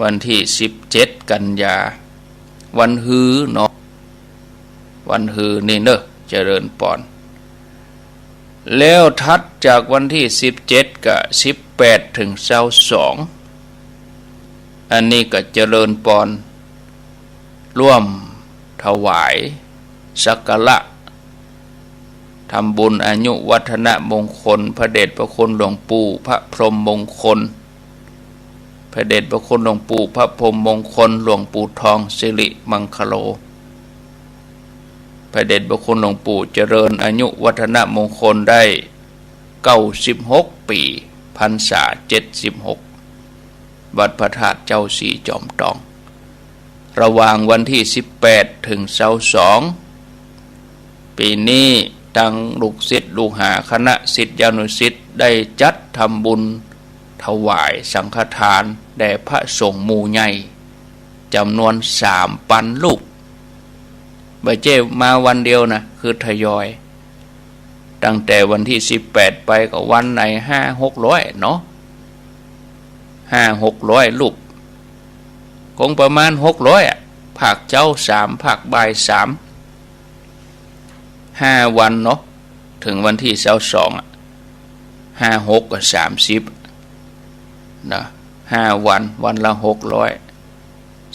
วันตี้สิบเจ็ด กัญญา วันฮือเนาะ วันฮือนี่เน่อ เจริญปอน แล้วถัดจากวันตี้สิบเจ็ด ก็สิบแปด เถิงซาวสอง อันนี้ก็เจริญปอน ร่วมถวายสักการะ ทำบุญอายุวัฒนมงคล พระเดชพระคุณหลวงปู่พระพรหมมงคล พระเดชพระคุณหลวงปู่พระพรหมมงคล หลวงปู่ทองสิริมังคโล พระเดชพระคุณหลวงปู่เจริญอายุวัฒนมงคลได้เก้าสิบหกปี๋ พรรษาเจ็ดสิบหก วัดพระธาตุเจ้าศรีจอมตอง ระหว่างวันตี้สิบแปด เถิงซาวสอง ปี๋นี้ตังลูกศิษย์ลูกหาคณะศิษยานุศิษย์ได้จัดทำบุญถวายสังฆทานแด่พระสงฆ์หมู่ใหญ่จ๋ำนวนสามปันรูป บ่ใจ้มาวันเดียวนะ คือทยอย ตั้งแต่วันตี้สิบแปดไปก็วันไหนห้าหกร้อยเนาะ ห้าหกร้อยรูป คงประมาณหกร้อยอะ ภาคเจ๊าสาม ภาคบ่ายสาม ห้าวันเนาะ เถิงวันตี้ซาวสองอะ ห้าหกก็สามสิบ นะ ห้าวัน วันละหกร้อย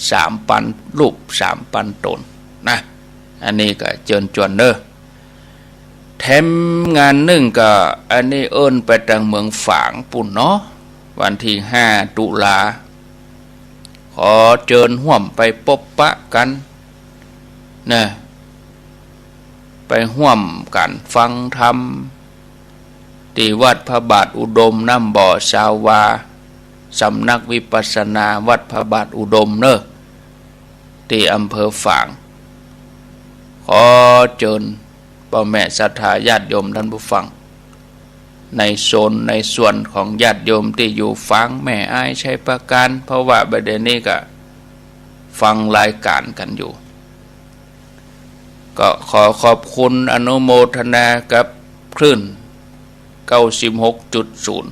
สามปันรูป สามปันต๋นนะ อันนี้ก็เจิญจวนเน่อ แถมงานนึ่งก็ อันนี้เอิ้นไปตังเมืองฝางปู้นเนาะ วันตี้ห้าตุลา ขอเจิญฮ่วมไปปบปะกั๋นนะ ไปฮ่วมกั๋นฟังธรรม ตี้วัดพระบาทอุดมน้ำบ่อซาวา สำนักวิปัสสนาวัดพระบาทอุดมเน่อ ตี้อำเภอฝาง ขอเจิญป้อแม่ศรัทธาญาติโยมต้านผู้ฟัง ในโซนในส่วนของญาติโยมตี้อยู่ฝางแม่อาย ชัยปราการ เพราะว่าบ่าเดี่ยวนี้ก็ฟังรายก๋านกั๋นอยู่ ก็ขอขอบคุณอนุโมทนากับคลื่น เก้าสิบหกจุดศูนย์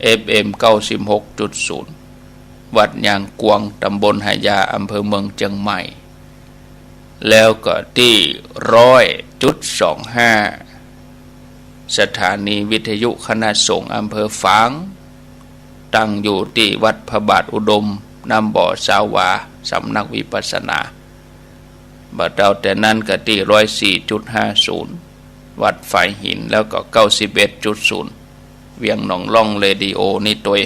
เอฟเอ็ม เก้าสิบหกจุดศูนย์ วัดยางกวาง ต๋ำบลหายา อำเภอเมืองเจียงใหม่ แล้วก็ตี้ร้อยจุดสองห้า สถานีวิทยุคณะสงฆ์อำเภอฝาง ตั้งอยู่ตี้วัดพระบาทอุดมน้ำบ่อซาวา สำนักวิปัสสนา บ่าเต้าแต่นั้นก็ตี้ร้อยสี่จุดห้าศูนย์ วัดฝายหิน แล้วก็เก้าสิบเอ็ดจุดศูนย์ เวียงหนองล่องเรดิโอนี่ตวย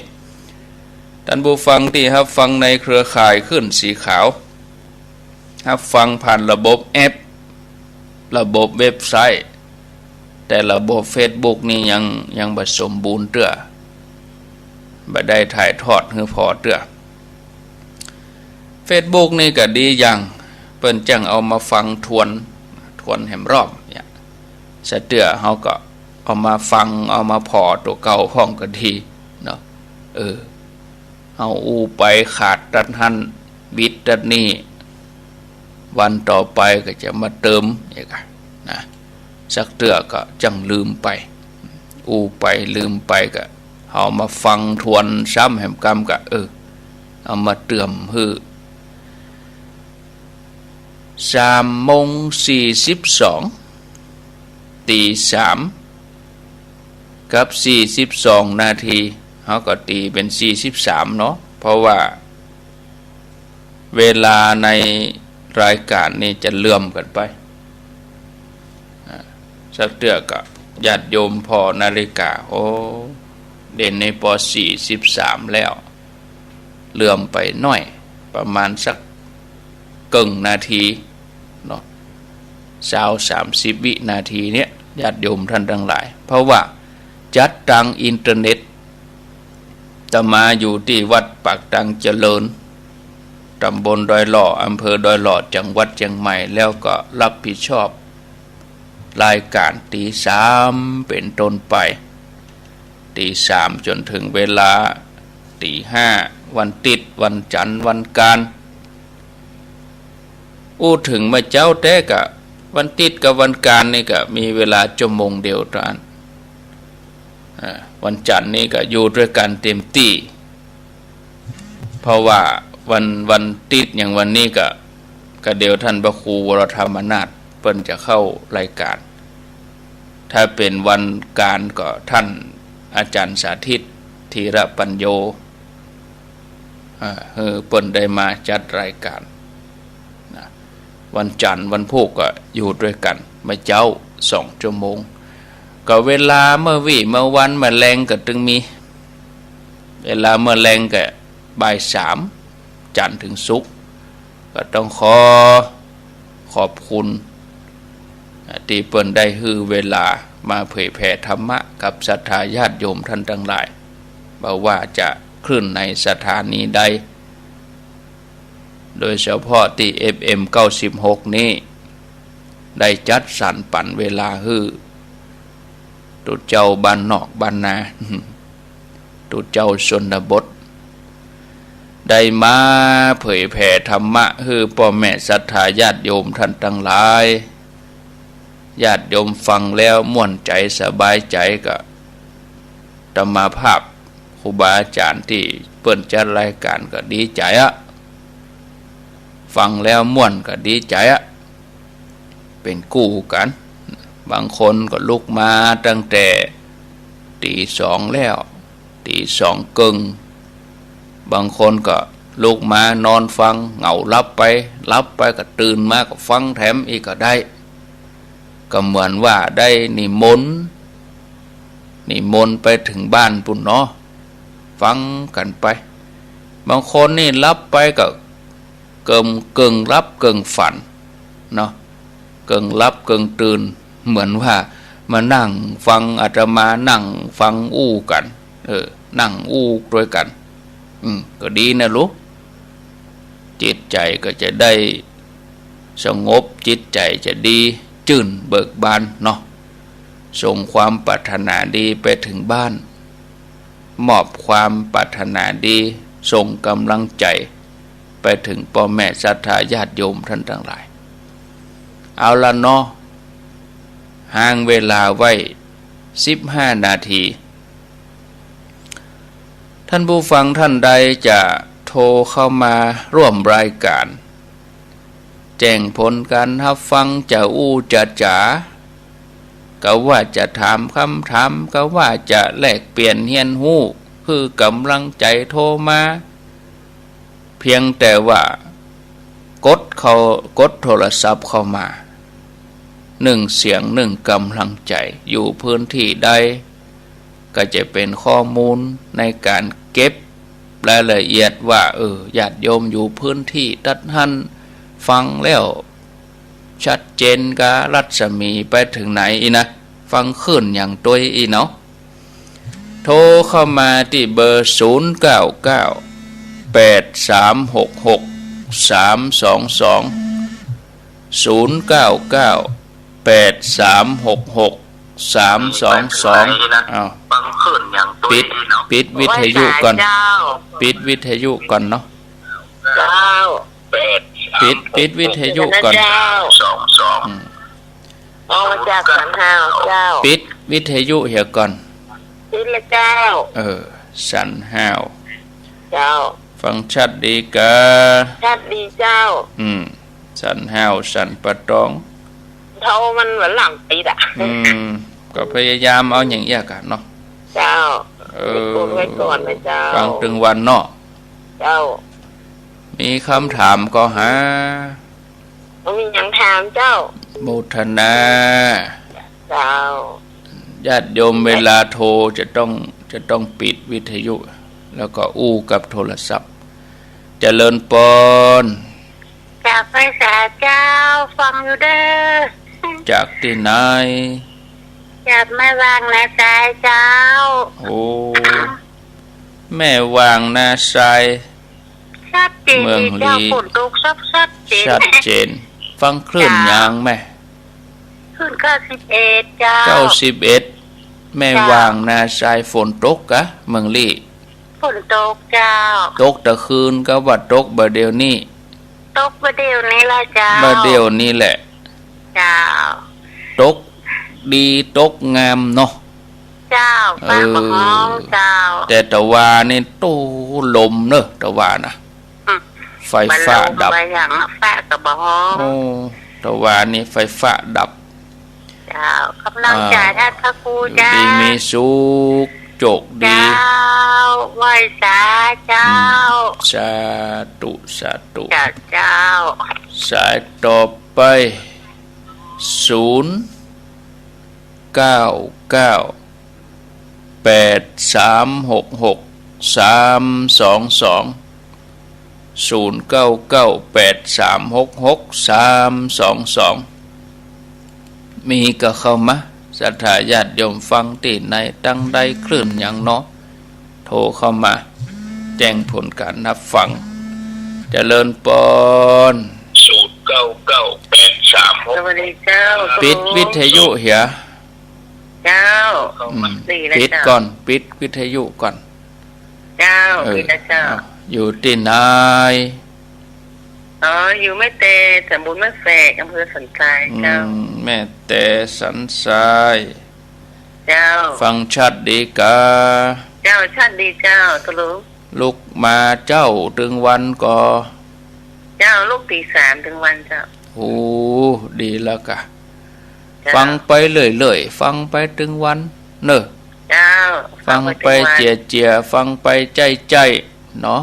ต้านผู้ฟังตี้ฮับฟังในเครือข่ายคลื่นสีขาว ฮับฟังผ่านระบบแอป ระบบเว็บไซต์ แต่ระบบเฟซบุ๊กนี่ยัง ยังบ่สมบูรณ์เตื้อ บ่ได้ถ่ายทอดหื้อผ่อเตื้อ เฟซบุ๊กนี่ก็ดีอย่าง เปิ้นจั่งเอามาฟังทวน ทวนแหมรอบเนี่ย สะเตื้อเฮาก็เอามาฟัง เอามาผ่อตั๋วเก่าพ่องก็ดีเนาะ เออ เฮาอู้ไปขาดตั๊ดหั้น บิดตั๊ดนี่ วันต่อไปก็จะมาเติมอีกอะนะ สักเตื้อก็จั่งลืมไป อู้ไปลืมไปก็ เฮามาฟังทวนซ้ำแหมกำก็ เออ เอามาเติมหื้อ สามโมงสี่สิบสอง ตีสามกับสี่สิบสองนาที เฮาก็ตีเป๋นสี่สิบสามเนาะ เพราะว่าเวลาในรายก๋านนี่จะเลื่อมกั๋นไป อ่า สักเตื้อก็ญาติโยมผ่อนาฬิกา โอ้ เดี๋ยวนี้ปอสี่สิบสามแล้ว เลื่อมไปหน้อย ประมาณสักเกิ่งนาทีเนาะ ซาวสามสิบวินาทีเนี่ย ญาติโยมท่านตังหลาย เพราะว่าจัดตางอินเทอร์เน็ต อาตมาอยู่ตี้วัดปากตังเจริญ ตำบลดอยหล่อ อำเภอดอยหล่อ จังหวัดเจียงใหม่ แล้วก็รับผิดชอบรายก๋านตีสามเป๋นต้นไป ตีสามจ๋นเถิงเวลาตีห้า วันติ๊ด วันจั๋นทร์ วันก๋าน อู้เถิงเมื่อเจ๊าแต๊ก็ วันติ๊ดกับวันก๋านนี่ก็มีเวลาจั่วโมงเดียวเต้าอั้น อ่า วันจั๋นทร์นี่ก็อยู่ตวยกั๋นเต๋มตี้ เพราะว่าวัน วันติ๊ดอย่างวันนี้ก็ ก็เดี๋ยวท่านพระครูวรธรรมนาถเปิ้นจะเข้ารายก๋าน ถ้าเป๋นวันก๋านก็ท่านอาจ๋ารย์สาธิต ธีระปัญโญ อ่า หื้อเปิ้นได้มาจัดรายก๋านนะ วันจั๋นทร์วันพูกก็อยู่ตวยกั๋น เมื่อเจ๊าสองจั่วโมง ก็เวลาเมื่อวี้เมื่อวันเมื่อแลงก็ตึงมี เวลาเมื่อแลงก็บ่ายสาม จันทร์ถึงศุกร์ ก็ต้องขอขอบคุณ ตี้เปิ้นได้หื้อเวลามาเผยแผ่ธรรมะกับศรัทธาญาติโยมท่านตังหลาย บ่ว่าจะคลื่นไหนสถานีใด โดยเฉพาะตี้ เอฟเอ็ม เก้าสิบหก นี้ ได้จัดสรรปั๋นเวลาหื้อ ตุ๊เจ้าบ้านนอกบ้านนา ตุ๊เจ้าชนบท ได้มาเผยแผ่ธรรมะหื้อป้อแม่ศรัทธาญาติโยมท่านตังหลาย ญาติโยมฟังแล้วม่วนใจ๋สบายใจ๋ก็ อาตมาภาพ ครูบาอาจ๋ารย์ตี้เปิ้นจัดรายก๋านก็ดีใจ๋อะ ฟังแล้วม่วนก็ดีใจ๋อะ เป๋นกู้กั๋น บางคนก็ลุกมาตั้งแต่ตี๋สองแล้ว ตี๋สองเกิ่ง บางคนก็ลุกมานอนฟัง เหงาหลับไป หลับไปก็ตื่นมาก็ฟังแถมอีกก็ได้ ก็เหมือนว่าได้นิมนต์ นิมนต์ไปเถิงบ้านปู้นเนาะ ฟังกั๋นไป บางคนนี่หลับไปก็เกิ่ง เกิ่งหลับเกิ่งฝันเนาะ เกิ่งหลับเกิ่งตื่น เหมือนว่ามานั่งฟังอาตมานั่งฟังอู้กั๋น เออ นั่งอู้ตวยกั๋น อืม ก็ดีนะลูก จิตใจ๋ก็จะได้สงบ จิตใจ๋จะดีจื้นเบิกบานเนาะ ส่งความปรารถนาดีไปเถิงบ้าน มอบความปรารถนาดี ส่งก๋ำลังใจ๋ไปเถิงป้อแม่ศรัทธาญาติโยมท่านตังหลาย เอาละเนาะ ห้างเวลาไว้สิบห้านาที ท่านผู้ฟังท่านใดจะโทรเข้ามาร่วมรายก๋าน แจ้งผลก๋านฮับฟัง จะอู้จะจ๋า กาว่าจะถามกำถาม กาว่าจะแลกเปลี่ยนเฮียนฮู้ หื้อก๋ำลังใจ๋ โทรมา เพียงแต่ว่ากดเข้า กดโทรศัพท์เข้ามา นึ่งเสียงนึ่งก๋ำลังใจ๋ อยู่พื้นตี้ใด ก็จะเป๋นข้อมูลในก๋านเก็บรายละเอียดว่า เออ ญาติโยมอยู่พื้นตี้ตั๊ดหั้น ฟังแล้ว ชัดเจนกา รัศมีไปเถิงไหนอี้นะ ฟังคลื่นอย่างตวยอี้เนาะ โทรเข้ามาตี้เบอร์ ศูนย์เก้าเก้า แปดสามหกหก สามสองสอง ศูนย์เก้าเก้า แปดสามหกหก สามสองสอง อ้าว ฟังคลื่นอย่างตวย ปิด อี้เนาะ ปิดวิทยุก่อน เจ้า ปิดวิทยุก่อนเนาะ เจ้า ปิด ปิดวิทยุก่อน เจ้า อืม ออกมาจากสันฮาวเจ้า ปิดวิทยุเหียก่อน ปิดแล้วเจ้า เออ สันฮาว เจ้า ฟังชัดดีกา ชัดดีเจ้า อืม สันฮาว สันป่าตอง เท่ามันวันหลังปิดอะ อืม ก็พยายามเอาอย่างเอี้ยก่ะเนาะ เจ้า เออ กดไว้ก่อนนะเจ้า ฟังตึงวันเนาะ เจ้า มีกำถามก็หา บ่มีหยังถามเจ้า โมทนา เจ้า ญาติโยมเวลาโทรจะต้อง จะต้องปิดวิทยุ แล้วก็อู้กับโทรศัพท์ เจริญปอน จากไพศาลเจ้า ฟังอยู่เด้อ จากตี้ไหน จากแม่วางนาทรายเจ้า โอ้ แม่วางนาทราย ชัดเจน เมืองลี ดีเจ้า ฝนตกชัด ชัดเจน ชัดเจน ฟังคลื่น เจ้า ยังแม่ คลื่นเก้าสิบเอ็ดเจ้า เก้าสิบเอ็ด แม่ เจ้า วางนาทราย ฝนตกกา เมืองลี ฝนตกเจ้า ตกตะคืนกาว่าตกบ่าเดี่ยวนี้ ตกบ่าเดี่ยวนี้แหละเจ้า บ่าเดี่ยวนี้แหละ เจ้า ตกดีตกงามเนาะ เจ้า ฟ้าบ่ฮ้อง เออ เจ้า แต่ตะวานี่ตู้ลมเนอะ ตะวานะ อืม ไฟฟ้าดับ บ่ลมบ่หยัง ฟ้าก็บ่ฮ้อง โอ้ ตะวานี่ไฟฟ้าดับ เจ้า กำลังใจ อ่า ท่านพระครู อยู่ เจ้า ดีมีสุข โจคดี เจ้า ไหว้สาเจ้า อืม สาธุ สาธุ เจ้า เจ้า สายต่อไป ศูนย์เก้าเก้า แปดสามหกหก สามสองสอง ศูนย์เก้าเก้า แปดสามหกหก สามสองสอง มีก็เข้ามา ศรัทธาญาติโยมฟังตี้ไหน ตังใดคลื่นหยังเนาะ โทรเข้ามา แจ้งผลการรับฟัง เจริญปอน ศูนย์เก้าเก้า แปดสามหก สวัสดีเจ้า ปิดวิทยุเหีย เจ้า อืม ดีแล้ว ปิด เจ้า ก่อน ปิดวิทยุก่อน เจ้า เออ ดีแล้วเจ้า อ้าว อยู่ตี้ไหน อ๋อ อยู่แม่แต ตำบลแม่แฝก อำเภอสันทราย อืม เจ้า แม่แต สันทราย เจ้า ฟังชัดดีกา เจ้า ชัดดีเจ้า ตะลุง ลุกมาเจ๊าตึงวันก่อ เจ้า ลุกตีสามตึงวันเจ้า โอ้ ดีแล้วกา เจ้า ฟังไปเรื่อยๆ ฟังไปตึงวันเนอะ เจ้า ฟังไป ฟังไปตึงวัน เจียๆ ฟังไปใจ้ๆ เนาะ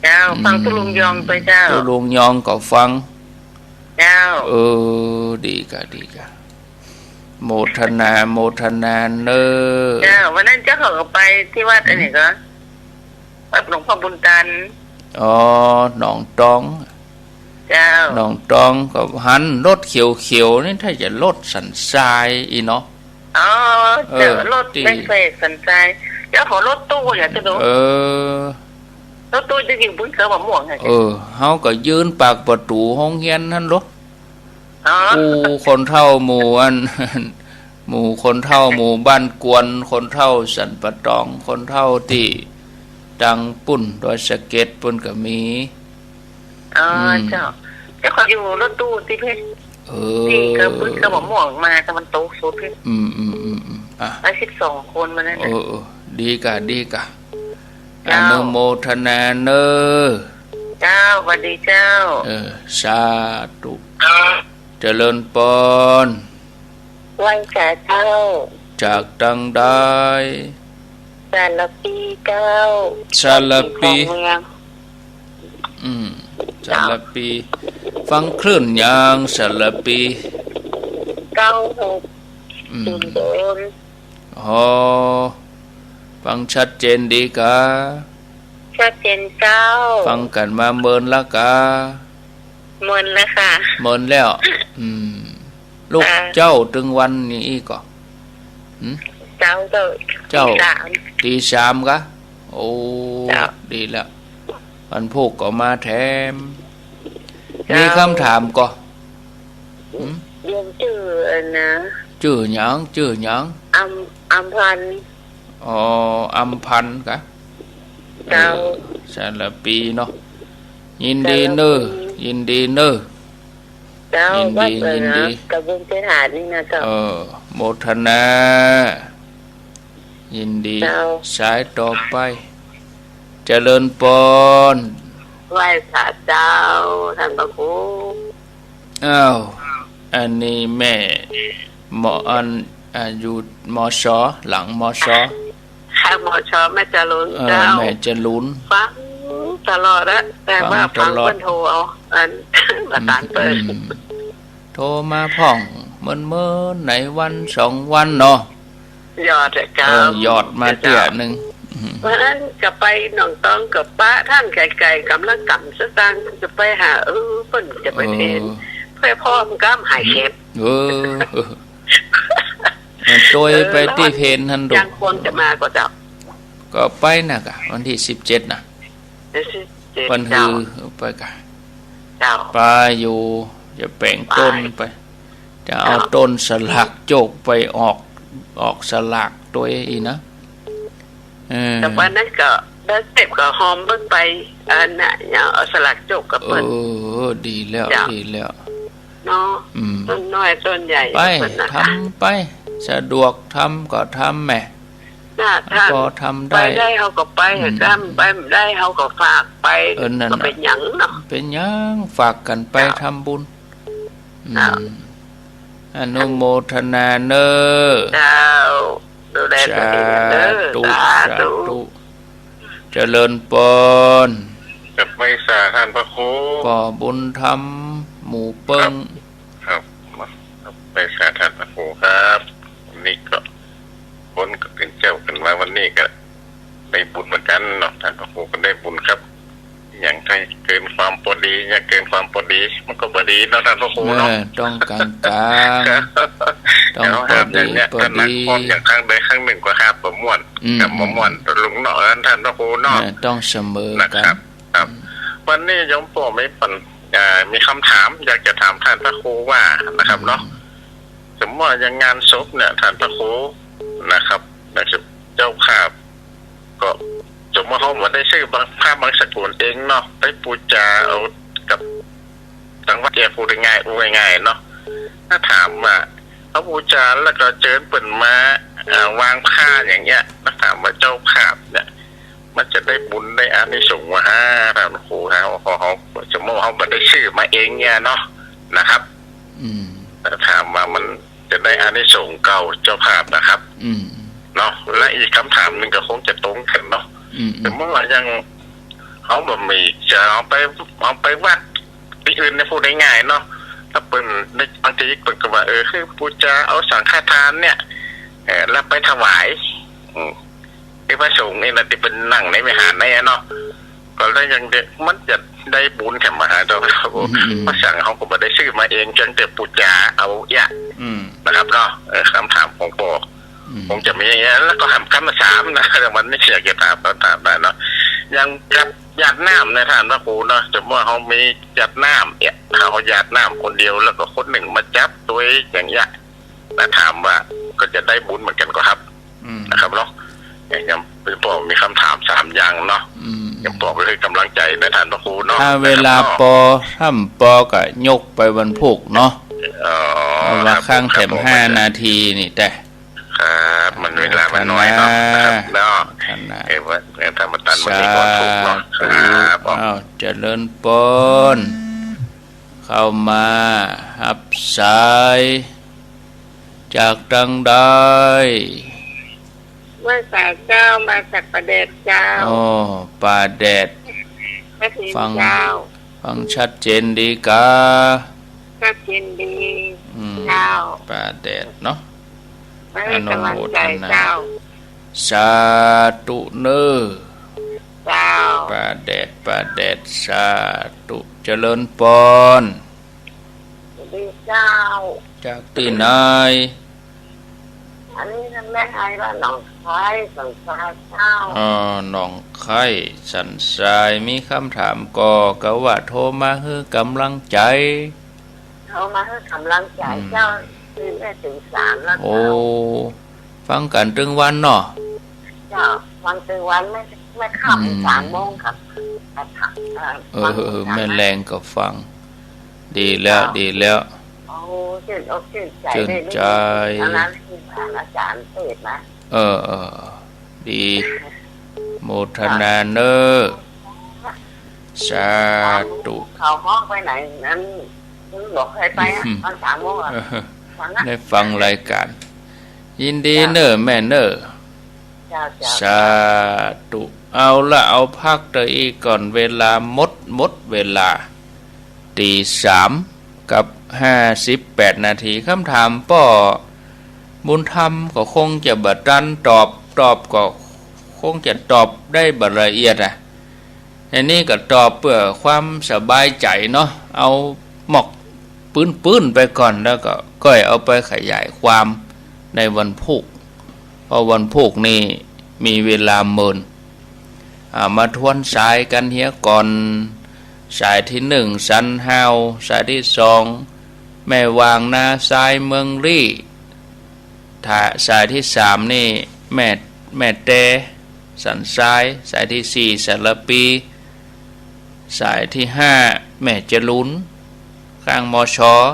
เจ้า ฟัง อืม ตุ๊ลุงยองไปเจ้า ตุ๊ลุงยองก็ฟัง เจ้า เออ ดีกา ดีกา โมทนา โมทนาเนอะ เจ้า วันนั้นเจ้าเขาก็ไปตี้วัด อืม อันนี้ก็ วัดหลวงพ่อบุญตัน อ๋อ หนองตอง เจ้า หนองตองก็หันรถเขียวๆ นี่ ถ้าจะรถสันทรายอี้เนาะ อ๋อ เจ้า เออ รถ ตี้ แม่แฝกสันทราย เจ้า ของรถตู้เนี่ย เจ้าดู เออ รถตู้จะอยู่บนเสาบ่าม่วงไง เออ เฮาก็ยืนปากประตู๋โฮงเฮียนหั้นโลด อ๋อ หมู่คนเฒ่าหมู่อัน หมู่คนเฒ่าหมู่บ้านกวน คนเฒ่าสันป่าตอง คนเฒ่าตี้ตังปุ้นดอยสะเก็ดปุ้นก็มี อ๋อ อืม เจ้า เจ้าเขาอยู่รถตู้ตี้เพชร เออ ตี้ก็บึ้นเสาบ่าม่วงมาตะวันตกสุดเพชร อืม อืม อืม อืม อ่ะ ไปสิบสองคนวันนั้น เอ น่ะ เออ ดีกา ดีกา เจ้า อนุโมทนาเนอะ เจ้า สวัสดีเจ้า เออ สาธุ เจ้า เจริญปอน ไหว้สาเจ้า จากตังใด สารพีเจ้า สารพี ของเมือง อืม เจ้า สารพี ฟังคลื่นหยัง สารพี เก้าหก อืม ศูนย์ศูนย์ อ๋อ ฟังชัดเจนดีกา ชัดเจนเจ้า ฟังกั๋นมาเมินละกา หมดแล้วค่ะ หมดแล้ว อืม ลุก อ่า เจ๊าตึงวันนี้อีกก่อ หืม เจ๊าก็ เจ๊า ตีสาม ตีสามกะ โอ้ เจ้า ดีแล้ว วันพูกก็มาแถม เจ้า มีกำถามก่อ หืม โยมจื้ออันนะ จื้อหยัง จื้อหยัง อำ อำพันธ์ อ๋อ อำพันธ์กะ เจ้า เออ สารภีเนาะ ยินดีเน้อ สารภี ยินดีเน้อ เจ้า ยินดี วัดอะไรนะ ยินดี ตำบลเสถานี่นะเจ้า เออ โมทนา ยินดี เจ้า สายต่อไป เจริญปอน ไหว้สาเจ้า ท่านพระครู อ้าว อันนี้แม่ ม.อัน อ่า อยู่ ม.ช. หลัง ม.ช. ค่ะ ม.ช. แม่จรูน เออ เจ้า แม่จรูน ฟังตลอดอะ แต่ว่า ฟังตลอด ฟังเปิ้นโทรเอา อัน ประสานเปิ้น อืม อืม โทรมาพ่องเมินๆ ในวันสองวันเนาะ หยอดอะเจ้า เออ หยอดมาเตื้อนึ่ง อืม วันนั้นก็ไปหนองตองกับป้าท่านไกลๆ กำลังกำสตางค์จะไปหา เออ เปิ้นจะไปเพล เออ เพื่อพ่อมันก็หายเข็ด เออ มันโตยไปตี้เพลหั้นดุ ยังคนจะมาก็เจ้า ก็ไปน่ะกะ วันตี้สิบเจ็ดน่ะ สิบเจ็ด วันฮือ เจ้า ไปกะ เจ้า ไปอยู่ จะแป๋งต้นไป ไป จะเอา เจ้า ต้นสลากโจกไปออก ออกสลากตวยอีกนะ เออ แต่วันนั้นก็ได้เสพกับหอมเปิ้นไป อันน่ะ ยังเอาสลากโจกกับเปิ้น เออ ดีแล้ว เจ้า ดีแล้ว เนาะ อืม ต้นน้อยต้นใหญ่ ไป เปิ้นน่ะ ทำไป สะดวกทำก็ทำแหม น่ะ ถ้า พอทำได้ ไปได้เฮาก็ไป อืม ถ้าไปบ่ได้เฮาก็ฝากไป เออ นั่นน่ะ ก็เป๋นหยังเนาะ เป๋นหยัง ฝากกั๋นไป เจ้า ทำบุญ อืม เจ้า อนุโมทนาเน้อ เจ้า ดูแลตัวเองเน้อ สาธุ สาธุ สาธุ เจริญปอน กับไหว้สาท่านพระครู ป้อบุญธรรม หมู่เปิ้ง ครับ ครับ ไหว้สาท่านพระครูครับ วันนี้ก็ คนก็ตื่นเจ๊ากั๋นมา วันนี้ก็ได้บุญเหมือนกั๋นเนาะ ท่านพระครูก็ได้บุญครับ อย่างใดเกินความปอดี อย่างเกินความปอดี มันก็บ่ดีเนาะ ท่านพระครูเนาะ เออ ต้องกลางๆ ครับ ต้องปอดี อย่างเนี้ย ปอดี ถ้านักพร้อมอย่างครั้งใดครั้งหนึ่งก็หาบ่ม่วน อืม กับบ่ม่วน อืม ลุงเนาะ ท่านพระครูเนาะ เออ ต้องเสมอกั๋น นะครับ ครับ อืม วันนี้โยมป้อมีปัญ อ่า มีคำถามอยากจะถามท่านพระครูว่านะครับเนาะ อืม สมมติว่าอย่างงานศพเนี่ย ท่านพระครูนะครับ นะครับ เจ้าภาพ ก็สมมติว่าเฮาบ่ได้ซื้อบาง ผ้าบางสกุลเองเนาะ ไปปู๋จาเอากับตังวัดเนี่ย พูดง่ายๆ พูดง่ายๆ เนาะ ถ้าถามว่าเฮาปู๋จาแล้วก็เจิญเปิ้นมา อ่า วางผ้าอย่างเงี้ย ถ้าถามว่าเจ้าภาพเนี่ย มันจะได้บุญได้อานิสงส์ว่า ฮะ ท่านครู ฮะ เฮา เฮา สมมติว่าเฮาบ่ได้ซื้อมาเองเนี่ยเนาะ นะครับ อืม แต่ถามว่ามันจะได้อานิสงส์เก่าเจ้าภาพนะครับ อืม เนาะ และอีกคำถามหนึ่งก็คงจะตรงกั๋นเนาะ อืม อืม สมมติว่าอย่างเฮาบ่มี จะเอาไป เอาไปวัดตี้อื่นเนี่ย พูดง่ายๆ เนาะ ถ้าเปิ้น บางทีเปิ้นก็ว่า เออ คือปู๋จาเอาสังฆทานเนี่ย เออ แล้วไปถวาย อืม ตี้พระสงฆ์นี่นะ ตี้เปิ้นนั่งในวิหารในอะเนาะ ก็แล้วอย่างเดียวมันจะได้บุญแถมมหาเจ้าครับผม อืม อืม เพราะสังเฮาก็บ่ได้ซื้อมาเอง เจียงแต่ปู๋จาเอาเอี้ย อืม นะครับเนาะ เออ คำถามของป้อ อืม คงจะมีอย่างเงี้ย แล้วก็คำ คำถามสามนะ วันนี้อยากจะถาม ถามได้เนาะ อย่างกับหยาดน้ำเนี่ย ท่านพระครูเนาะ สมมติว่าเฮามีหยาดน้ำเนี่ย เฮาหยาดน้ำคนเดียว แล้วก็คนหนึ่งมาจับตวยอย่างเงี้ย แล้วถามว่าก็จะได้บุญเหมือนกั๋นก่อครับ อืม นะครับเนาะ เนี่ย ยังป้อมีคำถามสามอย่างเนาะ อืม ยังป้อไปให้กำลังใจ๋นะ ท่านพระครูเนาะ ถ้าเวลา นะครับเนาะ ปอ ถ้าบ่ปอก็ยกไปวันพูกเนาะ อ๋อ เพราะว่า ครับ ครั้งแถม ครับผม ห้านาทีนี่แต่ ครับ มันเวลามันน้อยเนาะ ครับเนาะ ขนาด เออ ว่า เออ ถ้าบ่ตันมันก็วันพูกเนาะ สาธุ ครับผม อ้าว เจริญปอน เข้ามาฮับสาย จากตังใด ไหว้สาเจ้า มาจากป่าแดดเจ้า อ๋อ ป่าแดด ชัดเจน ฟัง เจ้า ฟังชัดเจนดีกา ชัดเจนดี อืม เจ้า ป่าแดดเนาะ มาให้กำลังใจ๋เจ้า อนุโมทนา สาธุเน้อ เจ้า ป่าแดด ป่าแดด สาธุ เจริญปอน สวัสดีเจ้า จากตี้ไหน อันนี้แม่ไฮว่าหนองคาย สันทรายเจ้า อ๋อ หนองคาย สันทราย มีกำถามก่อ กาว่าโทรมาหื้อกำลังใจ๋ โทรมาหื้อกำลังใจ๋ อืม เจ้า ตื่นได้ตื่นสามแล้ว โอ้ เจ้า ฟังกั๋นตึงวันเนาะ เจ้า ฟังตึงวัน แม่ แม่ค่ำ อืม สามโมงกับ เอ่อ เออ ฟังสาม แม่แลงก็ฟัง ดีแล้ว เจ้า ดีแล้ว โอ้ จื้นอกจื้นใจ๋ จื้นใจ๋ เลย อันนั้นคืออาจ๋ารย์เตศน์นะ เออ เออ ดี โมทนาเน่อ สาธุ เขาฮ้องไปไหนนั้น มันบอกใครไปอะ อืม ตอนสามโมงอะ เออ ฟังนะ ได้ฟังรายก๋าน ยินดีเน่อ เจ้า แม่เน่อ เจ้า เจ้า สาธุ เอาละ เอาพักเต้าอี้ก่อน เวลาหมด หมดเวลา ตี๋สามกับห้าสิบแปดนาที กำถามป้อบุญธรรมก็คงจะบ่ตันตอบ ตอบก็คงจะตอบได้บ่ละเอียดอะ อันนี้ก็ตอบเปื้อความสบายใจ๋เนาะ เอาหมอกปื้นๆ ไปก่อน แล้วก็ก้อยเอาไปขยายความในวันพูก เพราะวันพูกนี่มีเวลาเมิน อ่า มาทวนสายกั๋นเหียก่อน สายตี้หนึ่ง สันฮาว สายตี้สอง แม่วางนาซาย เมืองลี้ ถ้าสายตี้สามนี่ แม่ แม่แต สันทราย สายตี้สี่ สารภี สายตี้ห้า แม่จรูญ ข้าง มช